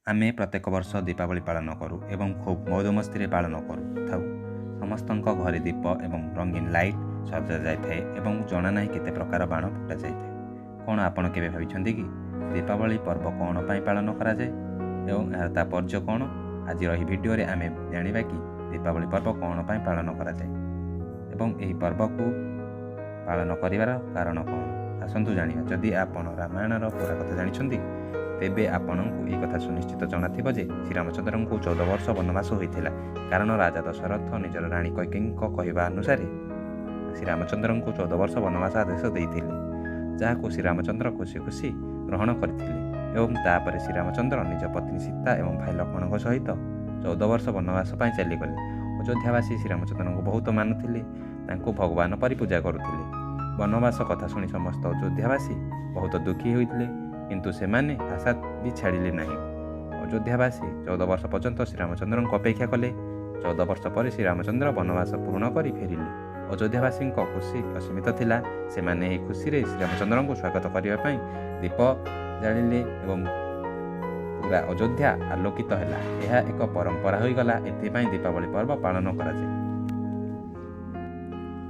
ଆମେ ପ୍ରତ୍ୟେକ ବର୍ଷ ଦୀପାବଳି ପାଳନ କରୁ ଏବଂ ଖୁବ୍ ମଉଜ ମସ୍ତିରେ ପାଳନ କରୁଥାଉ। ସମସ୍ତଙ୍କ ଘରେ ଦୀପ ଏବଂ ରଙ୍ଗୀନ ଲାଇଟ୍ ସଜାଯାଇଥାଏ ଏବଂ ଜଣା ନାହିଁ କେତେ ପ୍ରକାର ବାଣ ଫୁଟାଯାଇଥାଏ। କ'ଣ ଆପଣ କେବେ ଭାବିଛନ୍ତି କି ଦୀପାବଳି ପର୍ବ କ'ଣ ପାଇଁ ପାଳନ କରାଯାଏ ଏବଂ ଏହାର ତାତ୍ପର୍ଯ୍ୟ କ'ଣ? ଆଜିର ଏହି ଭିଡ଼ିଓରେ ଆମେ ଜାଣିବା କି ଦୀପାବଳି ପର୍ବ କ'ଣ ପାଇଁ ପାଳନ କରାଯାଏ ଏବଂ ଏହି ପର୍ବକୁ ପାଳନ କରିବାର କାରଣ କ'ଣ। ଆସନ୍ତୁ ଜାଣିବା। ଯଦି ଆପଣ ରାମାୟଣର ପୁରା କଥା ଜାଣିଛନ୍ତି, ତେବେ ଆପଣଙ୍କୁ ଏହି କଥା ସୁନିଶ୍ଚିତ ଜଣାଥିବ ଯେ ଶ୍ରୀରାମଚନ୍ଦ୍ରଙ୍କୁ 14 ବର୍ଷ ବନବାସ ହୋଇଥିଲା, କାରଣ ରାଜା ଦଶରଥ ନିଜର ରାଣୀ କୈକେୟୀଙ୍କ କହିବା ଅନୁସାରେ ଶ୍ରୀରାମଚନ୍ଦ୍ରଙ୍କୁ 14 ବର୍ଷ ବନବାସ ଆଦେଶ ଦେଇଥିଲେ, ଯାହାକୁ ଶ୍ରୀରାମଚନ୍ଦ୍ର ଖୁସି ଖୁସି ଗ୍ରହଣ କରିଥିଲେ। ଏବଂ ତାପରେ ଶ୍ରୀରାମଚନ୍ଦ୍ର ନିଜ ପତ୍ନୀ ସୀତା ଏବଂ ଭାଇ ଲକ୍ଷ୍ମଣଙ୍କ ସହିତ 14 ବର୍ଷ ବନବାସ ପାଇଁ ଚାଲିଗଲେ। ଅଯୋଧ୍ୟାବାସୀ ଶ୍ରୀରାମଚନ୍ଦ୍ରଙ୍କୁ ବହୁତ ମାନୁଥିଲେ, ତାଙ୍କୁ ଭଗବାନ ପରି ପୂଜା କରୁଥିଲେ। ବନବାସ କଥା ଶୁଣି ସମସ୍ତ ଅଯୋଧ୍ୟାବାସୀ ବହୁତ ଦୁଃଖୀ ହୋଇଥିଲେ, କିନ୍ତୁ ସେମାନେ ଆଶା ବି ଛାଡ଼ିଲେ ନାହିଁ। ଅଯୋଧ୍ୟାବାସୀ 14 ବର୍ଷ ପର୍ଯ୍ୟନ୍ତ ଶ୍ରୀରାମଚନ୍ଦ୍ରଙ୍କୁ ଅପେକ୍ଷା କଲେ। 14 ବର୍ଷ ପରେ ଶ୍ରୀରାମଚନ୍ଦ୍ର ବନବାସ ପୂରଣ କରି ଫେରିଲେ। ଅଯୋଧ୍ୟାବାସୀଙ୍କ ଖୁସି ଅସୀମିତ ଥିଲା। ସେମାନେ ଏହି ଖୁସିରେ ଶ୍ରୀରାମଚନ୍ଦ୍ରଙ୍କୁ ସ୍ୱାଗତ କରିବା ପାଇଁ ଦୀପ ଜାଳିଲେ ଏବଂ ପୁରା ଅଯୋଧ୍ୟା ଆଲୋକିତ ହେଲା। ଏହା ଏକ ପରମ୍ପରା ହୋଇଗଲା। ଏଥିପାଇଁ ଦୀପାବଳି ପର୍ବ ପାଳନ କରାଯାଏ।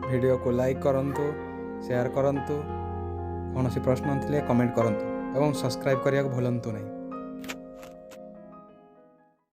ଭିଡ଼ିଓକୁ ଲାଇକ୍ କରନ୍ତୁ, ସେୟାର କରନ୍ତୁ, କୌଣସି ପ୍ରଶ୍ନ ଥିଲେ କମେଣ୍ଟ କରନ୍ତୁ ଏବଂ ସବସ୍କ୍ରାଇବ୍ କରିବାକୁ ଭୁଲନ୍ତୁ ନାହିଁ।